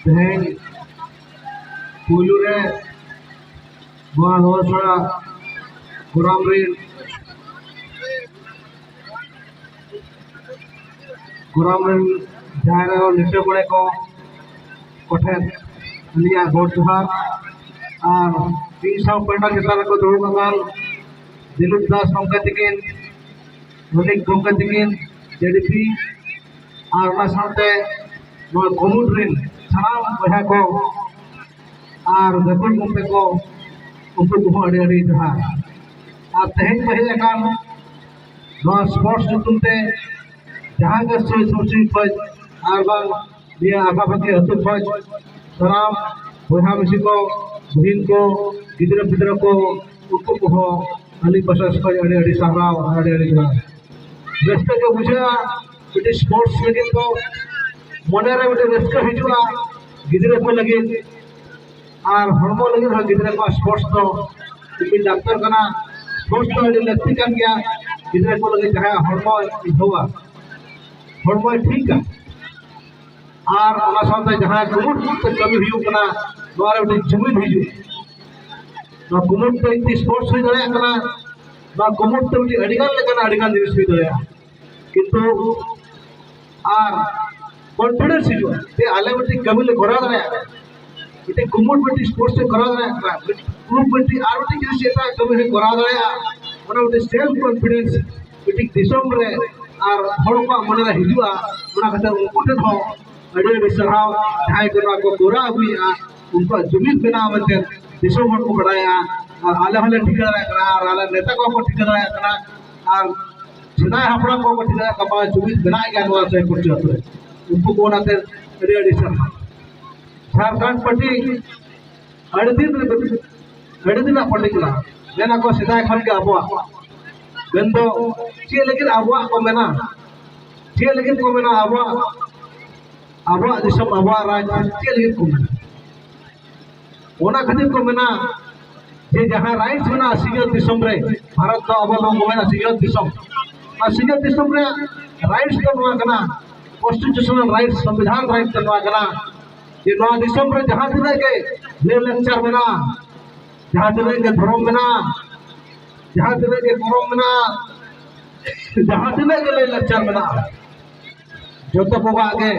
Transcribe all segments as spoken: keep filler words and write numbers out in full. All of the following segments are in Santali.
ᱛᱮᱦᱮᱧ ᱯᱩᱭᱞᱩ ᱨᱮ ᱱᱚᱣᱟ ᱞᱚᱣᱟᱥᱚᱲᱟ ᱜᱚᱨᱟᱢ ᱨᱮᱱ ᱜᱚᱨᱟᱢ ᱨᱮᱱ ᱡᱟᱦᱟᱸᱭ ᱨᱮ ᱞᱤᱴᱟᱹ ᱵᱟᱲᱮ ᱠᱚ ᱠᱚᱴᱷᱮᱱ ᱟᱹᱞᱤᱧᱟᱜ ᱜᱚᱰ ᱡᱚᱦᱟᱨ᱾ ᱟᱨ ᱤᱧ ᱥᱟᱶ ᱯᱟᱦᱴᱟ ᱪᱮᱛᱟᱱ ᱨᱮᱠᱚ ᱫᱩᱲᱩᱵ ᱟᱠᱟᱱ ᱫᱤᱞᱤᱯ ᱫᱟᱥ ᱜᱚᱢᱠᱮ ᱛᱤᱠᱤᱱ, ᱢᱚᱱᱤᱠ ᱜᱚᱢᱠᱮ ᱛᱤᱠᱤᱱ, ᱡᱮᱰᱤᱯᱤ, ᱟᱨ ᱚᱱᱟ ᱥᱟᱶᱛᱮ ᱱᱚᱣᱟ ᱠᱩᱢᱩᱴ ᱨᱮᱱ ᱥᱟᱱᱟᱢ ᱵᱚᱭᱦᱟ ᱠᱚ ᱟᱨ ᱜᱟᱹᱠᱷᱩᱲ ᱜᱚᱢᱠᱮ ᱠᱚ, ᱩᱱᱠᱩ ᱠᱚᱦᱚᱸ ᱟᱹᱰᱤ ᱟᱹᱰᱤ ᱡᱚᱦᱟᱨ᱾ ᱟᱨ ᱛᱮᱦᱮᱧ ᱠᱚ ᱦᱮᱡ ᱟᱠᱟᱱ ᱱᱚᱣᱟ ᱥᱯᱳᱨᱴᱥ ᱧᱩᱛᱩᱢ ᱛᱮ ᱡᱟᱦᱟᱸ ᱜᱮ ᱥᱩᱨ ᱥᱩᱨ ᱠᱷᱚᱱ ᱟᱨ ᱵᱟᱝ ᱱᱤᱭᱟᱹ ᱟᱸᱠᱟᱵᱟᱹᱠᱤ ᱟᱹᱛᱩ ᱠᱷᱚᱱ ᱥᱟᱱᱟᱢ ᱵᱚᱭᱦᱟ ᱢᱤᱥᱤ ᱠᱚ, ᱵᱩᱦᱤᱱ ᱠᱚ, ᱜᱤᱫᱽᱨᱟᱹ ᱯᱤᱫᱽᱨᱟᱹ ᱠᱚ, ᱩᱱᱠᱩ ᱠᱚᱦᱚᱸ ᱟᱹᱞᱤᱧ ᱯᱟᱥᱴᱟ ᱥᱮᱫ ᱠᱷᱚᱱ ᱟᱹᱰᱤ ᱟᱹᱰᱤ ᱥᱟᱨᱦᱟᱣ, ᱟᱹᱰᱤ ᱟᱹᱰᱤ ᱡᱚᱦᱟᱨ᱾ ᱨᱟᱹᱥᱠᱟᱹ ᱜᱮ ᱵᱩᱡᱷᱟᱹᱜᱼᱟ ᱢᱤᱫᱴᱤᱡ ᱥᱯᱳᱨᱴᱥ ᱞᱟᱹᱜᱤᱫ ᱫᱚ, ᱢᱚᱱᱮᱨᱮ ᱢᱤᱫᱴᱤᱡ ᱨᱟᱹᱥᱠᱟᱹ ᱦᱤᱡᱩᱜᱼᱟ ᱜᱤᱫᱽᱨᱟᱹ ᱠᱚ ᱞᱟᱹᱜᱤᱫ, ᱟᱨ ᱦᱚᱲᱢᱚ ᱞᱟᱹᱜᱤᱫ ᱦᱚᱸ ᱜᱤᱫᱽᱨᱟᱹ ᱠᱚᱣᱟᱜ ᱥᱯᱳᱨᱴᱥ ᱫᱚ ᱢᱤᱫᱴᱤᱡ ᱰᱟᱠᱛᱚᱨ ᱠᱟᱱᱟ᱾ ᱥᱯᱳᱨᱴᱥ ᱫᱚ ᱟᱹᱰᱤ ᱞᱟᱹᱠᱛᱤ ᱠᱟᱱ ᱜᱮᱭᱟ ᱜᱤᱫᱽᱨᱟᱹ ᱠᱚ ᱞᱟᱹᱜᱤᱫ, ᱡᱟᱦᱟᱸᱭᱟᱜ ᱦᱚᱲᱢᱚ ᱤᱭᱟᱹᱣᱟ, ᱦᱚᱲᱢᱚᱭ ᱴᱷᱤᱠᱟ᱾ ᱟᱨ ᱚᱱᱟ ᱥᱟᱶᱛᱮ ᱡᱟᱦᱟᱸ ᱠᱩᱢᱩᱴ ᱛᱮ ᱠᱟᱹᱢᱤ ᱦᱩᱭᱩᱜ ᱠᱟᱱᱟ, ᱱᱚᱣᱟ ᱨᱮ ᱢᱤᱫᱴᱤᱡ ᱡᱩᱢᱤᱫ ᱦᱤᱡᱩᱜᱼᱟ᱾ ᱱᱚᱣᱟ ᱠᱩᱢᱩᱴ ᱛᱮ ᱢᱤᱫᱴᱤᱡ ᱥᱯᱳᱨᱴᱥ ᱦᱩᱭ ᱫᱟᱲᱮᱭᱟᱜ ᱠᱟᱱᱟ, ᱱᱚᱣᱟ ᱠᱩᱢᱩᱴ ᱛᱮ ᱢᱤᱫᱴᱤᱡ ᱟᱹᱰᱤᱜᱟᱱ ᱞᱮᱠᱟᱱᱟᱜ ᱟᱹᱰᱤᱜᱟᱱ ᱡᱤᱱᱤᱥ ᱦᱩᱭ ᱫᱟᱲᱮᱭᱟᱜᱼᱟ᱾ ᱠᱤᱱᱛᱩ ᱟᱨ ᱠᱚᱱᱯᱷᱤᱰᱮᱱᱥ ᱦᱤᱡᱩᱜᱼᱟ ᱡᱮ ᱟᱞᱮ ᱢᱤᱫᱴᱤᱡ ᱠᱟᱹᱢᱤ ᱞᱮ ᱠᱚᱨᱟᱣ ᱫᱟᱲᱮᱭᱟᱜ ᱠᱟᱱᱟ, ᱢᱤᱫᱴᱤᱡ ᱠᱩᱢᱩᱴ ᱢᱤᱫᱴᱤᱡ ᱥᱯᱳᱨᱴᱥ ᱞᱮ ᱠᱚᱨᱟᱣ ᱫᱟᱲᱮᱭᱟᱜ ᱠᱟᱱᱟ, ᱢᱤᱫᱴᱤᱡ ᱜᱨᱩᱯ ᱢᱤᱫᱴᱤᱡ ᱟᱨ ᱢᱤᱫᱴᱤᱡ ᱡᱤᱱᱤᱥ ᱮᱴᱟᱜ ᱠᱟᱹᱢᱤ ᱞᱮ ᱠᱚᱨᱟᱣ ᱫᱟᱲᱮᱭᱟᱜᱼᱟ᱾ ᱚᱱᱟ ᱢᱤᱫᱴᱤᱡ ᱥᱮᱞᱯ ᱠᱚᱱᱯᱷᱤᱰᱮᱱᱥ ᱢᱤᱫᱴᱤᱡ ᱫᱤᱥᱚᱢ ᱨᱮ ᱟᱨ ᱦᱚᱲ ᱠᱚᱣᱟᱜ ᱢᱚᱱᱮ ᱨᱮ ᱦᱤᱡᱩᱜᱼᱟ᱾ ᱚᱱᱟ ᱠᱷᱟᱹᱛᱤᱨ ᱩᱱᱠᱩ ᱴᱷᱮᱱ ᱦᱚᱸ ᱟᱹᱰᱤ ᱟᱹᱰᱤ ᱥᱟᱨᱦᱟᱣ, ᱡᱟᱦᱟᱸᱭ ᱠᱚ ᱱᱚᱣᱟ ᱠᱚ ᱠᱚᱨᱟᱣ ᱟᱹᱜᱩᱭᱮᱫᱼᱟ, ᱩᱱᱠᱩᱣᱟᱜ ᱡᱩᱢᱤᱫ ᱢᱮᱱᱟᱜᱼᱟ ᱢᱮᱱᱛᱮ ᱫᱤᱥᱚᱢ ᱦᱚᱲ ᱠᱚ ᱵᱟᱲᱟᱭᱟ᱾ ᱟᱨ ᱟᱞᱮ ᱦᱚᱸᱞᱮ ᱴᱷᱤᱠᱟᱹ ᱫᱟᱲᱮᱭᱟᱜ ᱠᱟᱱᱟ, ᱟᱨ ᱟᱞᱮ ᱱᱮᱛᱟ ᱠᱚᱦᱚᱸ ᱠᱚ ᱴᱷᱤᱠᱟᱹ ᱫᱟᱲᱮᱭᱟᱜ ᱠᱟᱱᱟ, ᱟᱨ ᱥᱮᱫᱟᱭ ᱦᱟᱯᱲᱟᱢ ᱠᱚᱦᱚᱸ ᱠᱚ ᱴᱷᱤᱠᱟᱹ ᱫᱟᱲᱮᱭᱟᱜ ᱠᱟᱱᱟ, ᱡᱩᱢᱤᱫ ᱢᱮᱱᱟᱜ ᱜᱮᱭᱟ ᱱᱚᱣᱟ ᱥᱚᱭᱯᱩᱨ ᱟᱹᱛᱩ ᱨᱮ᱾ ᱩᱱᱠᱩ ᱠᱚ ᱚᱱᱟᱛᱮ ᱟᱹᱰᱤ ᱟᱹᱰᱤ ᱥᱟᱨᱦᱟᱣ᱾ ᱡᱷᱟᱲᱠᱷᱚᱸᱰ ᱯᱟᱨᱴᱤ ᱟᱹᱰᱤ ᱫᱤᱱ ᱨᱮ, ᱟᱹᱰᱤ ᱫᱤᱱᱟᱜ ᱯᱟᱨᱴᱤ ᱠᱟᱱᱟ᱾ ᱢᱮᱱᱟ ᱠᱚ ᱥᱮᱫᱟᱭ ᱠᱷᱚᱱ ᱜᱮ ᱟᱵᱚᱣᱟᱜ᱾ ᱢᱮᱱᱫᱚ ᱪᱮᱫ ᱞᱟᱹᱜᱤᱫ ᱟᱵᱚᱣᱟᱜ ᱠᱚ ᱢᱮᱱᱟ? ᱪᱮᱫ ᱞᱟᱹᱜᱤᱫ ᱠᱚ ᱢᱮᱱᱟ ᱟᱵᱚᱣᱟᱜ, ᱟᱵᱚᱣᱟᱜ ᱫᱤᱥᱚᱢ, ᱟᱵᱚᱣᱟᱜ ᱨᱟᱡᱽ? ᱪᱮᱫ ᱞᱟᱹᱜᱤᱫ ᱠᱚ ᱢᱮᱱᱟ? ᱚᱱᱟ ᱠᱷᱟᱹᱛᱤᱨ ᱠᱚ ᱢᱮᱱᱟ ᱡᱮ ᱡᱟᱦᱟᱸ ᱨᱟᱭᱤᱴᱥ ᱢᱮᱱᱟᱜᱼᱟ ᱥᱤᱧᱚᱛ ᱫᱤᱥᱚᱢ ᱨᱮ, ᱵᱷᱟᱨᱚᱛ ᱫᱚ ᱟᱵᱚ ᱱᱚᱣᱟ ᱠᱚ ᱢᱮᱱᱟ ᱥᱤᱧᱚᱛ ᱫᱤᱥᱚᱢ᱾ ᱟᱨ ᱥᱤᱧᱚᱛ ᱫᱤᱥᱚᱢ ᱨᱮᱭᱟᱜ ᱨᱟᱭᱤᱴᱥ ᱫᱚ ᱱᱚᱣᱟ ᱠᱟᱱᱟ, ᱠᱚᱱᱥᱴᱤᱴᱤᱭᱩᱥᱚᱱᱟᱞ ᱨᱟᱭᱤᱴᱥ, ᱥᱚᱝᱵᱤᱫᱷᱟᱱ ᱨᱟᱭᱤᱴᱥ ᱫᱚ ᱱᱚᱣᱟ ᱠᱟᱱᱟ ᱡᱮ ᱱᱚᱣᱟ ᱫᱤᱥᱚᱢ ᱨᱮ ᱡᱟᱦᱟᱸ ᱛᱤᱱᱟᱹᱜ ᱜᱮ ᱞᱟᱹᱭ ᱞᱟᱠᱪᱟᱨ ᱢᱮᱱᱟᱜᱼᱟ, ᱡᱟᱦᱟᱸ ᱛᱤᱱᱟᱹᱜ ᱜᱮ ᱫᱷᱚᱨᱚᱢ ᱢᱮᱱᱟᱜᱼᱟ, ᱡᱟᱦᱟᱸ ᱛᱤᱱᱟᱹᱜ ᱜᱮ ᱠᱚᱨᱚᱢ ᱢᱮᱱᱟᱜᱼᱟ, ᱡᱟᱦᱟᱸ ᱛᱤᱱᱟᱹᱜ ᱜᱮ ᱞᱟᱹᱭ ᱞᱟᱠᱪᱟᱨ ᱢᱮᱱᱟᱜᱼᱟ, ᱡᱚᱛᱚ ᱠᱚᱣᱟᱜ ᱜᱮ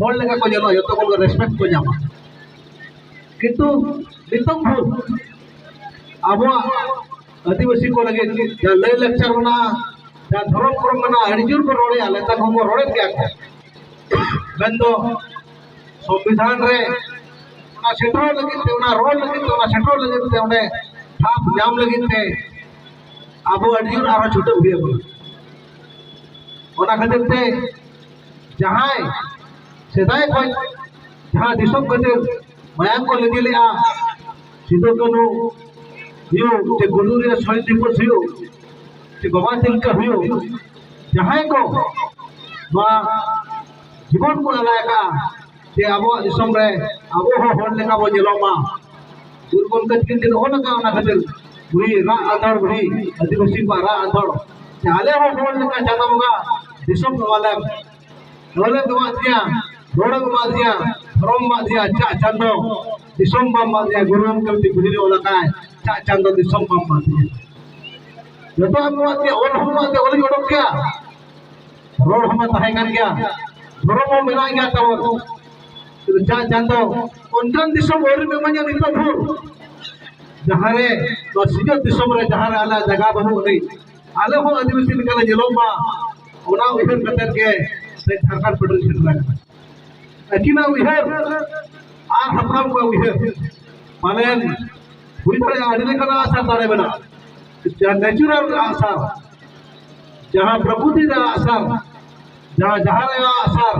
ᱦᱚᱲ ᱞᱮᱠᱟ ᱠᱚ ᱧᱮᱞᱚᱜᱼᱟ, ᱡᱚᱛᱚ ᱠᱚᱜᱮ respect ᱠᱚ ᱧᱟᱢᱟ᱾ ᱠᱤᱱᱛᱩ ᱱᱤᱛᱚᱜ ᱵᱷᱳᱨ ᱟᱵᱚᱣᱟᱜ ᱟᱹᱫᱤᱵᱟᱹᱥᱤ ᱠᱚ ᱞᱟᱹᱜᱤᱫ ᱡᱟᱦᱟᱸ ᱞᱟᱹᱭ ᱞᱟᱠᱪᱟᱨ ᱢᱮᱱᱟᱜᱼᱟ, ᱡᱟᱦᱟᱸ ᱫᱷᱚᱨᱚᱢ ᱠᱚᱨᱚᱢ ᱢᱮᱱᱟᱜᱼᱟ, ᱟᱹᱰᱤ ᱡᱳᱨ ᱠᱚ ᱨᱚᱲᱮᱫᱼᱟ, ᱱᱮᱛᱟᱨ ᱦᱚᱸᱠᱚ ᱨᱚᱲᱮᱫ ᱜᱮᱭᱟ ᱠᱚ᱾ ᱢᱮᱱᱫᱚ ᱥᱚᱝᱵᱤᱫᱷᱟᱱ ᱨᱮ ᱚᱱᱟ ᱥᱮᱴᱮᱨᱚᱜ ᱞᱟᱹᱜᱤᱫ ᱛᱮ, ᱚᱱᱟ ᱨᱚᱲ ᱞᱟᱹᱜᱤᱫ ᱛᱮ, ᱚᱱᱟ ᱥᱮᱴᱮᱨᱚᱜ ᱞᱟᱹᱜᱤᱫ ᱛᱮ, ᱚᱸᱰᱮ ᱫᱷᱟᱯ ᱧᱟᱢ ᱞᱟᱹᱜᱤᱫ ᱛᱮ ᱟᱵᱚ ᱟᱹᱰᱤ ᱡᱳᱨ ᱟᱨᱦᱚᱸ ᱪᱷᱩᱴᱟᱹᱣ ᱦᱩᱭ ᱟᱵᱚᱱᱟ᱾ ᱚᱱᱟ ᱠᱷᱟᱹᱛᱤᱨ ᱛᱮ ᱡᱟᱦᱟᱸᱭ ᱥᱮᱫᱟᱭ ᱠᱷᱚᱱ ᱡᱟᱦᱟᱸ ᱫᱤᱥᱚᱢ ᱠᱷᱟᱹᱛᱤᱨ ᱢᱟᱭᱟᱢ ᱠᱚ ᱞᱤᱸᱜᱤ ᱞᱮᱜᱼᱟ, ᱥᱤᱫᱩ ᱠᱟᱹᱱᱦᱩ ᱦᱩᱭᱩᱜ, ᱪᱮ ᱜᱩᱰᱩᱨᱤᱭᱟᱹ ᱥᱚᱦᱤᱫ ᱫᱤᱵᱚᱥ ᱦᱩᱭᱩᱜ, ᱪᱮ ᱵᱟᱵᱟ ᱛᱤᱞᱠᱟᱹ ᱦᱩᱭᱩᱜ, ᱡᱟᱦᱟᱸᱭ ᱠᱚ ᱱᱚᱣᱟ ᱡᱤᱵᱚᱱ ᱠᱚ ᱟᱞᱟᱭ ᱟᱠᱟᱫᱼᱟ, ᱡᱮ ᱟᱵᱚᱣᱟᱜ ᱫᱤᱥᱚᱢ ᱨᱮ ᱟᱵᱚ ᱦᱚᱸ ᱦᱚᱲ ᱞᱮᱠᱟ ᱵᱚᱱ ᱧᱮᱞᱚᱜ ᱢᱟ᱾ ᱩᱨᱜᱚᱱ ᱠᱟᱹᱛᱠᱤᱱ ᱠᱤᱱ ᱚᱞ ᱟᱠᱟᱫ, ᱚᱱᱟ ᱠᱷᱟᱹᱛᱤᱨ ᱵᱩᱲᱦᱤ ᱨᱟᱜ ᱟᱸᱫᱷᱟᱲ, ᱵᱩᱲᱦᱤ ᱟᱹᱫᱤᱵᱟᱹᱥᱤ ᱠᱚᱣᱟᱜ ᱨᱟᱜ ᱟᱸᱫᱷᱟᱲ, ᱡᱮ ᱟᱞᱮ ᱦᱚᱸ ᱦᱚᱲ ᱞᱮᱠᱟ ᱪᱟᱸᱫᱚ ᱵᱚᱸᱜᱟ ᱫᱤᱥᱚᱢ ᱮᱢᱟᱞᱮᱢ᱾ ᱚᱞᱮᱢ ᱮᱢᱟᱫᱤᱧᱟ, ᱨᱚᱲᱮᱢ ᱮᱢᱟᱫᱤᱧᱟ, ᱫᱷᱚᱨᱚᱢ ᱮᱢᱟᱫᱤᱧᱟ, ᱪᱟᱜ ᱪᱟᱸᱫᱚ ᱫᱤᱥᱚᱢ ᱵᱟᱢ ᱮᱢᱟᱫᱤᱧᱟ, ᱜᱩᱨᱩ ᱜᱚᱢᱠᱮ ᱢᱤᱫᱴᱤᱡ ᱵᱩᱲᱦᱤ ᱨᱮ ᱚᱞ ᱟᱠᱟᱫ, ᱪᱟᱜ ᱪᱟᱸᱫᱚ ᱫᱤᱥᱚᱢ ᱵᱟᱢ ᱮᱢᱟᱫᱤᱧᱟ᱾ ᱡᱚᱛᱚ ᱮᱢ ᱮᱢᱟᱫᱤᱧᱟ, ᱚᱞ ᱦᱚᱸ ᱮᱢᱟᱫᱤᱧᱟ, ᱚᱞᱤᱧ ᱚᱰᱚᱠ ᱠᱮᱭᱟ, ᱨᱚᱲ ᱦᱚᱸ ᱢᱟ ᱛᱟᱦᱮᱸ ᱠᱟᱱ ᱜᱮᱭᱟ, ᱫᱷᱚᱨᱚᱢ ᱦᱚᱸ ᱢᱮᱱᱟᱜ ᱜᱮᱭᱟ ᱛᱟᱵᱚᱱ᱾ ᱪᱟᱜ ᱪᱟᱸᱫᱚ ᱚᱱᱠᱟᱱ ᱫᱤᱥᱚᱢ ᱟᱹᱣᱨᱤᱢ ᱮᱢᱟᱹᱧᱟ ᱱᱤᱛᱚᱜ ᱵᱷᱳᱨ, ᱡᱟᱦᱟᱸ ᱨᱮ ᱱᱚᱣᱟ ᱥᱤᱧᱚᱛ ᱫᱤᱥᱚᱢ ᱨᱮ ᱡᱟᱦᱟᱸ ᱨᱮ ᱟᱞᱮᱭᱟᱜ ᱡᱟᱭᱜᱟ ᱵᱟᱹᱱᱩᱜ ᱟᱹᱱᱤᱡ, ᱟᱞᱮ ᱦᱚᱸ ᱟᱹᱫᱤᱵᱟᱹᱥᱤ ᱞᱮᱠᱟ ᱞᱮ ᱧᱮᱞᱚᱜ ᱢᱟ, ᱚᱱᱟ ᱩᱭᱦᱟᱹᱨ ᱠᱟᱛᱮᱫ ᱜᱮ ᱛᱮᱦᱮᱧ ᱡᱷᱟᱲᱠᱷᱚᱸᱰ ᱯᱟᱹᱴᱤ ᱥᱮᱴᱮᱨ ᱟᱠᱟᱱᱟ᱾ ᱟᱹᱠᱤᱱᱟᱜ ᱩᱭᱦᱟᱹᱨ ᱟᱨ ᱦᱟᱯᱲᱟᱢ ᱠᱚᱣᱟᱜ ᱩᱭᱦᱟᱹᱨ ᱯᱟᱞᱮᱱ ᱦᱩᱭ ᱫᱟᱲᱮᱭᱟᱜᱼᱟ, ᱟᱹᱰᱤ ᱞᱮᱠᱟᱱᱟᱜ ᱟᱥᱟᱨ ᱫᱟᱲᱮ ᱢᱮᱱᱟᱜᱼᱟ, ᱡᱟᱦᱟᱸ natural ᱟᱥᱟᱨ, ᱡᱟᱦᱟᱸ ᱯᱨᱚᱠᱨᱤᱛᱤ ᱨᱮᱭᱟᱜ ᱟᱥᱟᱨ, ᱡᱟᱦᱟᱸ ᱡᱟᱦᱟᱸ ᱨᱮᱭᱟᱜ ᱟᱥᱟᱨ,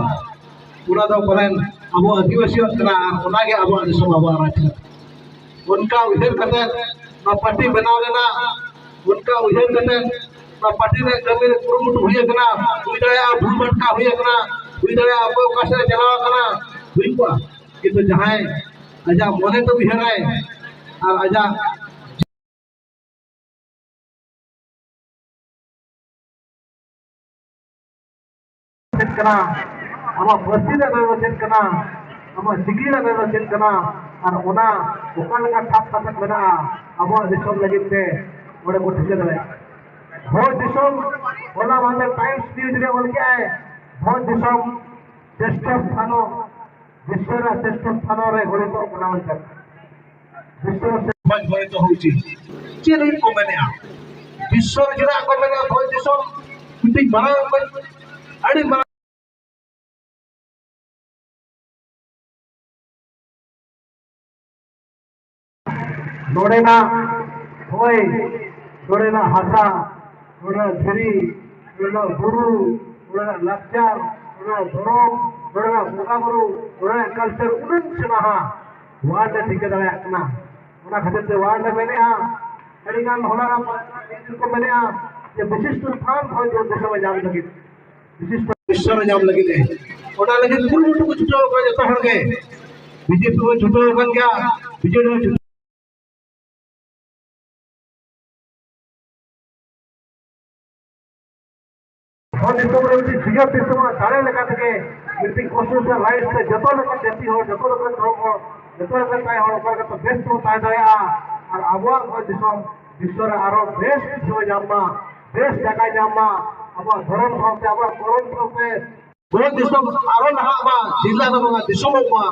ᱚᱱᱟ ᱫᱚ ᱯᱟᱞᱮᱱ ᱟᱵᱚ ᱟᱹᱫᱤᱵᱟᱹᱥᱤᱭᱟᱜ ᱠᱟᱱᱟ, ᱟᱨ ᱚᱱᱟᱜᱮ ᱟᱵᱚᱣᱟᱜ ᱫᱤᱥᱚᱢ, ᱟᱵᱚᱣᱟᱜ ᱨᱟᱡᱽ ᱠᱟᱱᱟ᱾ ᱚᱱᱠᱟ ᱩᱭᱦᱟᱹᱨ ᱠᱟᱛᱮ ᱱᱚᱣᱟ ᱯᱟᱨᱴᱤ ᱵᱮᱱᱟᱣ ᱞᱮᱱᱟ, ᱚᱱᱠᱟ ᱩᱭᱦᱟᱹᱨ ᱠᱟᱛᱮ ᱱᱚᱣᱟ ᱯᱟᱨᱴᱤ ᱨᱮ ᱠᱟᱹᱢᱤ ᱨᱮ ᱠᱩᱨᱩᱢᱩᱴᱩ ᱦᱩᱭ ᱟᱠᱟᱱᱟ᱾ ᱦᱩᱭ ᱫᱟᱲᱮᱭᱟᱜᱼᱟ ᱵᱷᱩᱞ ᱵᱷᱟᱴᱠᱟ ᱦᱩᱭ ᱟᱠᱟᱱᱟ, ᱦᱩᱭ ᱫᱟᱲᱮᱭᱟᱜᱼᱟ ᱚᱠᱚᱭ ᱚᱠᱟ ᱥᱮᱫ ᱮ ᱪᱟᱞᱟᱣ ᱟᱠᱟᱱᱟ, ᱦᱩᱭ ᱠᱚᱜᱼᱟ, ᱠᱤᱱᱛᱩ ᱡᱟᱦᱟᱸᱭ ᱟᱡᱟᱜ ᱢᱚᱱᱮ ᱛᱮ ᱩᱭᱦᱟᱹᱨᱟᱭ ᱟᱨ ᱟᱡᱟᱜ ᱪᱮᱫ ᱠᱟᱱᱟ, ᱟᱢᱟᱜ ᱯᱟᱹᱨᱥᱤ ᱨᱮᱭᱟᱜ ᱫᱚ ᱪᱮᱫ ᱠᱟᱱᱟ, ᱟᱵᱚᱣᱟᱜ ᱪᱤᱠᱤ ᱨᱮᱱᱟᱜ ᱢᱮᱱ ᱫᱚ ᱪᱮᱫ ᱠᱟᱱᱟ ᱟᱨ ᱚᱱᱟ ᱚᱠᱟ ᱞᱮᱠᱟ ᱴᱷᱟᱵ ᱠᱟᱛᱮ ᱢᱮᱱᱟᱜᱼᱟ ᱟᱵᱚᱣᱟᱜ ᱫᱤᱥᱚᱢ ᱞᱟᱹᱜᱤᱫ ᱛᱮ, ᱚᱸᱰᱮ ᱠᱚ ᱴᱷᱤᱠᱟᱹ ᱫᱟᱲᱮᱭᱟᱜᱼᱟ᱾ ᱵᱷᱚᱸᱡᱽ ᱫᱤᱥᱚᱢ, ᱦᱚᱞᱟ ᱢᱟᱦᱫᱮᱨ ᱴᱟᱭᱤᱢᱥ ᱱᱤᱭᱩᱡᱽ ᱨᱮ ᱚᱞ ᱠᱮᱜᱼᱟᱭ, ᱵᱷᱚᱸᱡᱽ ᱫᱤᱥᱚᱢ ᱥᱨᱮᱥᱴᱷᱚ ᱥᱛᱷᱟᱱᱚ, ᱵᱤᱥᱥᱚ ᱨᱮᱱᱟᱜ ᱥᱨᱮᱥᱴᱷᱚ ᱥᱛᱷᱟᱱᱚ ᱨᱮ ᱜᱚᱬᱤᱛᱚᱜ ᱠᱟᱱᱟ ᱢᱮᱱᱛᱮ᱾ ᱵᱤᱥᱥᱚ ᱨᱮ ᱥᱚᱢᱟᱡᱽ ᱜᱚᱬᱤᱛᱚ ᱦᱩᱭ ᱩᱪᱤᱛ᱾ ᱪᱮᱫ ᱞᱟᱹᱜᱤᱫ ᱠᱚ ᱢᱮᱱᱮᱜᱼᱟ? ᱵᱤᱥᱥᱚ ᱨᱮ ᱪᱮᱫᱟᱜ ᱠᱚ ᱢᱮᱱᱮᱜᱼᱟ ᱵᱷᱚᱸᱡᱽ ᱫᱤᱥᱚᱢ? ᱢᱤᱫᱴᱤᱡ ᱢᱟᱨᱟᱝ, ᱟᱹᱰᱤ ᱢᱟᱨᱟᱝ ᱱᱚᱰᱮᱱᱟᱜ ᱦᱚᱭ, ᱱᱚᱰᱮᱱᱟᱜ ᱦᱟᱥᱟ, ᱱᱚᱰᱮᱱᱟᱜ ᱫᱷᱤᱨᱤ, ᱱᱚᱰᱮᱱᱟᱜ ᱵᱩᱨᱩ, ᱱᱚᱰᱮᱱᱟᱜ ᱞᱟᱠᱪᱟᱨ, ᱱᱚᱰᱮᱱᱟᱜ ᱫᱷᱚᱨᱚᱢ, ᱱᱚᱰᱮᱱᱟᱜ ᱵᱚᱸᱜᱟ ᱵᱩᱨᱩ, ᱱᱚᱰᱮᱱᱟᱜ ᱠᱟᱞᱪᱟᱨ ᱩᱱᱟᱹᱜ ᱥᱮᱬᱟᱦᱟ ᱣᱟᱨᱞᱰ ᱮ ᱴᱷᱤᱠᱟᱹ ᱫᱟᱲᱮᱭᱟᱜ ᱠᱟᱱᱟ᱾ ᱚᱱᱟ ᱠᱷᱟᱹᱛᱤᱨ ᱛᱮ ᱣᱟᱨᱞᱰ ᱮ ᱢᱮᱱᱮᱜᱼᱟ, ᱟᱹᱰᱤᱜᱟᱱ ᱦᱚᱞᱟᱱᱟᱜ ᱠᱚ ᱢᱮᱱᱮᱜᱼᱟ ᱡᱮ ᱵᱤᱥᱤᱥᱴᱚ ᱛᱷᱟᱱ ᱦᱚᱭ ᱫᱤᱥᱚᱢ ᱮ ᱧᱟᱢ ᱞᱟᱹᱜᱤᱫ᱾ ᱵᱤᱥᱤᱥᱴᱚ ᱵᱤᱥᱥᱚ ᱨᱮ ᱧᱟᱢ ᱞᱟᱹᱜᱤᱫ ᱮ, ᱚᱱᱟ ᱞᱟᱹᱜᱤᱫ ᱠᱩᱨᱩᱢᱩᱴᱩ ᱠᱚ ᱪᱷᱩᱴᱟᱹᱣ ᱟᱠᱟᱱᱟ ᱡᱚᱛᱚ ᱦᱚᱲ ᱜᱮ᱾ ᱵᱤᱡᱮᱯᱤ ᱦᱚᱸ ᱪᱷᱩᱴᱟᱹᱣ ᱟᱠᱟᱱ ᱜᱮᱭᱟ, ᱵᱤᱡᱮᱰᱤ ᱦᱚᱸ ᱪᱷᱩᱴᱟᱹᱣ᱾ ᱵᱷᱚᱸᱡᱽ ᱫᱤᱥᱚᱢ ᱨᱮ ᱢᱤᱫᱴᱤᱡ ᱥᱤᱧᱚᱛ ᱫᱤᱥᱚᱢ ᱟᱜ ᱫᱟᱲᱮ ᱞᱮᱠᱟ ᱛᱮᱜᱮ ᱢᱤᱫᱴᱤᱡ ᱠᱚᱱᱥᱴᱤᱴᱭᱩᱥᱚᱱᱟᱞ ᱨᱟᱭᱤᱴᱥ ᱛᱮ ᱡᱚᱛᱚ ᱞᱮᱠᱟᱱ ᱡᱟᱹᱛᱤ ᱦᱚᱲ, ᱡᱚᱛᱚ ᱞᱮᱠᱟᱱ ᱫᱷᱚᱨᱚᱢ ᱦᱚᱲ, ᱡᱚᱛᱚ ᱞᱮᱠᱟᱱ ᱴᱨᱟᱭᱤᱵᱽ ᱦᱚᱲ ᱚᱠᱟ ᱞᱮᱠᱟᱛᱮ ᱵᱮᱥ ᱛᱮᱵᱚᱱ ᱛᱟᱦᱮᱸ ᱫᱟᱲᱮᱭᱟᱜᱼᱟ ᱟᱨ ᱟᱵᱚᱣᱟᱜ ᱵᱷᱚᱸᱡᱽ ᱫᱤᱥᱚᱢ ᱵᱤᱥᱥᱚ ᱨᱮ ᱟᱨᱚ ᱵᱮᱥ ᱫᱤᱥᱚᱢ ᱮ ᱧᱟᱢ ᱢᱟ, ᱵᱮᱥ ᱡᱟᱭᱜᱟᱭ ᱧᱟᱢ ᱢᱟ, ᱟᱵᱚᱣᱟᱜ ᱫᱷᱚᱨᱚᱢ ᱥᱟᱶᱛᱮ ᱟᱵᱚᱣᱟᱜ ᱠᱚᱨᱚᱢ ᱥᱟᱶᱛᱮ ᱵᱷᱚᱸᱡᱽ ᱫᱤᱥᱚᱢ ᱟᱨᱚ ᱞᱟᱦᱟᱜ ᱢᱟ, ᱡᱤᱞᱟ ᱫᱚ ᱵᱟᱝᱟ, ᱫᱤᱥᱚᱢᱚᱜ ᱢᱟ,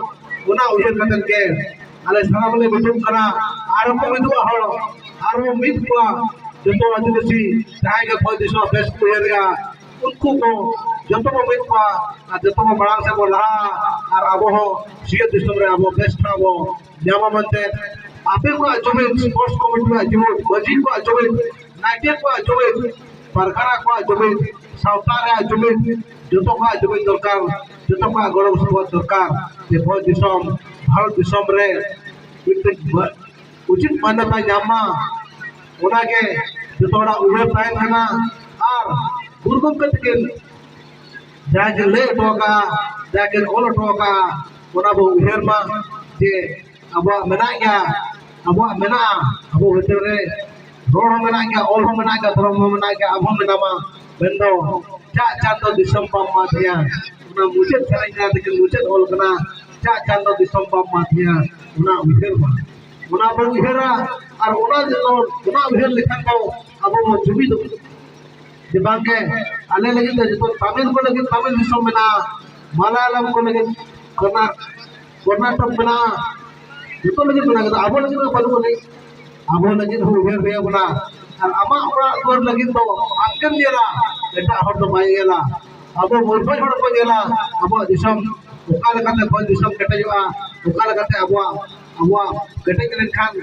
ᱚᱱᱟ ᱩᱭᱦᱟᱹᱨ ᱠᱟᱛᱮᱫ ᱜᱮ ᱟᱞᱮ ᱥᱟᱱᱟᱢ ᱞᱮ ᱢᱤᱫᱚᱜ ᱠᱟᱱᱟ᱾ ᱟᱨ ᱠᱚ ᱢᱤᱫᱚᱜᱼᱟ ᱦᱚᱲ, ᱟᱨ ᱵᱚᱱ ᱢᱤᱫ ᱠᱚᱣᱟ ᱡᱚᱛᱚ ᱟᱹᱫᱤᱵᱟᱹᱥᱤ ᱡᱟᱦᱟᱸᱭ ᱜᱮ ᱵᱷᱚᱸᱡᱽ ᱫᱤᱥᱚᱢ ᱵᱮᱥ ᱠᱚ ᱩᱭᱦᱟᱹᱨᱮᱜᱼᱟ, ᱩᱱᱠᱩ ᱠᱚ ᱡᱚᱛᱚ ᱵᱚ ᱢᱤᱫ ᱠᱚᱣᱟ ᱟᱨ ᱡᱚᱛᱚ ᱵᱚ ᱢᱟᱲᱟᱝ ᱥᱮᱫ ᱵᱚ ᱞᱟᱦᱟᱜᱼᱟ ᱟᱨ ᱟᱵᱚ ᱦᱚᱸ ᱥᱤᱧᱚᱛ ᱫᱤᱥᱚᱢ ᱨᱮ ᱟᱵᱚ ᱵᱮᱥ ᱴᱷᱟᱶ ᱵᱚ ᱧᱟᱢᱟ ᱢᱮᱱᱛᱮ ᱟᱯᱮ ᱠᱚᱣᱟᱜ ᱡᱩᱢᱤᱫ, ᱥᱯᱳᱨᱴᱥ ᱠᱚᱢᱤᱴᱤ ᱨᱮᱭᱟᱜ ᱡᱩᱢᱤᱫ, ᱢᱟᱹᱡᱷᱤ ᱠᱚᱣᱟᱜ ᱡᱩᱢᱤᱫ, ᱱᱟᱭᱠᱮ ᱠᱚᱣᱟᱜ ᱡᱩᱢᱤᱫ, ᱯᱟᱨᱜᱟᱱᱟ ᱠᱚᱣᱟᱜ ᱡᱩᱢᱤᱫ, ᱥᱟᱶᱛᱟ ᱨᱮᱭᱟᱜ ᱡᱩᱢᱤᱫ, ᱡᱚᱛᱚ ᱠᱚᱣᱟᱜ ᱡᱩᱢᱤᱫ ᱫᱚᱨᱠᱟᱨ, ᱡᱚᱛᱚ ᱠᱚᱣᱟᱜ ᱜᱚᱲᱚ ᱥᱚᱯᱚᱦᱚᱫ ᱫᱚᱨᱠᱟᱨ᱾ ᱡᱮ ᱵᱷᱚᱸᱡᱽ ᱫᱤᱥᱚᱢ, ᱵᱷᱟᱨᱚᱛ ᱫᱤᱥᱚᱢ ᱨᱮ ᱢᱤᱫᱴᱮᱱ ᱵᱟ-, ᱩᱪᱤᱛ ᱢᱟᱱᱱᱚᱛᱟ ᱧᱟᱢ ᱢᱟ, ᱚᱱᱟᱜᱮ ᱡᱚᱛᱚ ᱦᱚᱲᱟᱜ ᱩᱭᱦᱟᱹᱨ ᱛᱟᱦᱮᱱ ᱠᱟᱱᱟ᱾ ᱟᱨ ᱜᱩᱨᱩ ᱜᱚᱢᱠᱮ ᱛᱟᱹᱠᱤᱱ ᱡᱟᱦᱟᱸ ᱠᱤᱱ ᱞᱟᱹᱭ ᱦᱚᱴᱚ ᱟᱠᱟᱫᱼᱟ, ᱡᱟᱦᱟᱸ ᱠᱤᱱ ᱚᱞ ᱦᱚᱴᱚ ᱟᱠᱟᱫᱼᱟ, ᱚᱱᱟ ᱵᱚ ᱩᱭᱦᱟᱹᱨ ᱢᱟ ᱡᱮ ᱟᱵᱚᱣᱟᱜ ᱢᱮᱱᱟᱜ ᱜᱮᱭᱟ, ᱟᱵᱚᱣᱟᱜ ᱢᱮᱱᱟᱜᱼᱟ, ᱟᱵᱚ ᱵᱷᱤᱛᱤᱨ ᱨᱮ ᱨᱚᱲ ᱦᱚᱸ ᱢᱮᱱᱟᱜ ᱜᱮᱭᱟ, ᱚᱞ ᱦᱚᱸ ᱢᱮᱱᱟᱜ ᱜᱮᱭᱟ, ᱫᱷᱚᱨᱚᱢ ᱦᱚᱸ ᱢᱮᱱᱟᱜ ᱜᱮᱭᱟ, ᱟᱵᱚ ᱦᱚᱸ ᱢᱮᱱᱟᱢᱟ᱾ ᱢᱮᱱᱫᱚ ᱪᱟᱜ ᱪᱟᱸᱫᱚ ᱫᱤᱥᱚᱢ ᱵᱟᱢ ᱢᱟᱫᱮᱭᱟ, ᱚᱱᱟ ᱢᱩᱪᱟᱹᱫ ᱥᱮᱨᱮᱧ ᱠᱟᱱᱟ, ᱛᱟᱹᱠᱤᱱ ᱢᱩᱪᱟᱹᱫ ᱚᱞ ᱠᱟᱱᱟ, ᱮᱴᱟᱜ ᱪᱟᱸᱫᱚ ᱫᱤᱥᱚᱢ ᱵᱟᱢ ᱢᱟᱫᱮᱭᱟ, ᱚᱱᱟ ᱩᱭᱦᱟᱹᱨ ᱢᱟ᱾ ᱚᱱᱟ ᱵᱚᱱ ᱩᱭᱦᱟᱹᱨᱟ, ᱟᱨ ᱚᱱᱟ ᱡᱮᱱᱚ, ᱚᱱᱟ ᱩᱭᱦᱟᱹᱨ ᱞᱮᱠᱷᱟᱱ ᱫᱚ ᱟᱵᱚ ᱵᱚᱱ ᱡᱩᱢᱤᱫᱚᱜ᱾ ᱡᱮ ᱵᱟᱝᱜᱮ, ᱟᱞᱮ ᱞᱟᱹᱜᱤᱫ ᱫᱚ ᱡᱚᱛᱚ ᱛᱟᱢᱤᱞ ᱠᱚ ᱞᱟᱹᱜᱤᱫ ᱛᱟᱢᱤᱞ ᱫᱤᱥᱚᱢ ᱢᱮᱱᱟᱜᱼᱟ, ᱢᱟᱞᱟᱭᱟᱞᱟᱢ ᱠᱚ ᱞᱟᱹᱜᱤᱫ ᱠᱚᱨᱱᱟ-, ᱠᱚᱨᱱᱟᱴᱚᱠ ᱢᱮᱱᱟᱜᱼᱟ, ᱡᱚᱛᱚ ᱞᱟᱹᱜᱤᱫ ᱢᱮᱱᱟᱜ ᱠᱟᱫᱟ, ᱟᱵᱚ ᱞᱟᱹᱜᱤᱫ ᱫᱚ ᱵᱟᱹᱱᱩᱜ ᱟᱹᱱᱤᱡ᱾ ᱟᱵᱚ ᱞᱟᱹᱜᱤᱫ ᱦᱚᱸ ᱩᱭᱦᱟᱹᱨ ᱦᱩᱭ ᱟᱵᱚᱱᱟ᱾ ᱟᱨ ᱟᱢᱟᱜ ᱚᱲᱟᱜ ᱫᱩᱣᱟᱹᱨ ᱞᱟᱹᱜᱤᱫ ᱫᱚ ᱟᱢ ᱜᱮᱢ ᱧᱮᱞᱟ, ᱮᱴᱟᱜ ᱦᱚᱲ ᱫᱚ ᱵᱟᱭ ᱧᱮᱞᱟ᱾ ᱟᱵᱚ ᱢᱚᱭᱩᱨᱵᱷᱚᱸᱡᱽ ᱦᱚᱲ ᱠᱚ ᱧᱮᱞᱟ ᱟᱵᱚᱣᱟᱜ ᱫᱤᱥᱚᱢ ᱚᱠᱟ ᱞᱮᱠᱟᱛᱮ ᱵᱷᱚᱸᱡᱽ ᱫᱤᱥᱚᱢ ᱠᱮᱴᱮᱡᱚᱜᱼᱟ, ᱚᱠᱟ ᱞᱮᱠᱟᱛᱮ ᱟᱵᱚᱣᱟᱜ, ᱟᱵᱚᱣᱟᱜ ᱠᱮᱴᱮᱡ ᱞᱮᱱᱠᱷᱟᱱ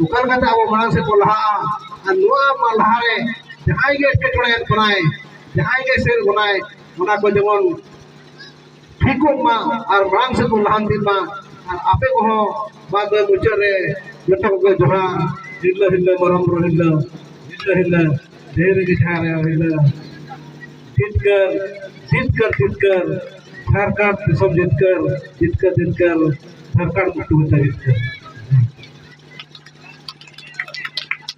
ᱚᱠᱟ ᱞᱮᱠᱟᱛᱮ ᱟᱵᱚ ᱢᱟᱲᱟᱝ ᱥᱮᱫ ᱵᱚᱱ ᱞᱟᱦᱟᱜᱼᱟ᱾ ᱟᱨ ᱱᱚᱣᱟ ᱢᱟ ᱞᱟᱦᱟᱨᱮ ᱡᱟᱦᱟᱸᱭ ᱜᱮ ᱮᱴᱠᱮᱴᱚᱬᱮ ᱮᱫ ᱵᱚᱱᱟᱭ, ᱡᱟᱦᱟᱸᱭ ᱜᱮ ᱮᱥᱮᱫ ᱵᱚᱱᱟᱭ, ᱚᱱᱟ ᱠᱚ ᱡᱮᱢᱚᱱ ᱴᱷᱤᱠᱚᱜ ᱢᱟ ᱟᱨ ᱢᱟᱲᱟᱝ ᱥᱮᱫ ᱵᱚᱱ ᱞᱟᱦᱟᱱᱛᱤᱜ ᱢᱟ᱾ ᱟᱨ ᱟᱯᱮ ᱠᱚᱦᱚᱸ ᱵᱟᱫ ᱨᱮ ᱢᱩᱪᱟᱹᱫ ᱨᱮ ᱡᱚᱛᱚ ᱠᱚᱜᱮ ᱡᱚᱦᱟᱨ, ᱦᱤᱨᱞᱟᱹ ᱦᱤᱨᱞᱟᱹ ᱢᱟᱨᱟᱝ ᱵᱩᱨᱩ ᱦᱤᱨᱞᱟᱹ, ᱦᱤᱨᱞᱟᱹ ᱦᱤᱨᱞᱟᱹ ᱰᱷᱮᱨ ᱜᱮ ᱡᱟᱦᱟᱸ ᱨᱮ ᱦᱤᱨᱞᱟᱹ᱾ ᱡᱤᱛᱠᱟᱹᱨ, ᱡᱤᱛᱠᱟᱹᱨ, ᱡᱤᱛᱠᱟᱹᱨ, ᱡᱷᱟᱨᱠᱷᱚᱸᱰ ᱫᱤᱥᱚᱢ ᱡᱤᱛᱠᱟᱹᱨ, ᱡᱤᱛᱠᱟᱹᱨ, ᱡᱤᱛᱠᱟᱹᱨ, ᱡᱷᱟᱨᱠᱷᱚᱸᱰ ᱢᱩᱠᱛᱤ ᱢᱳᱨᱪᱟ ᱡᱤᱛᱠᱟᱹᱨ᱾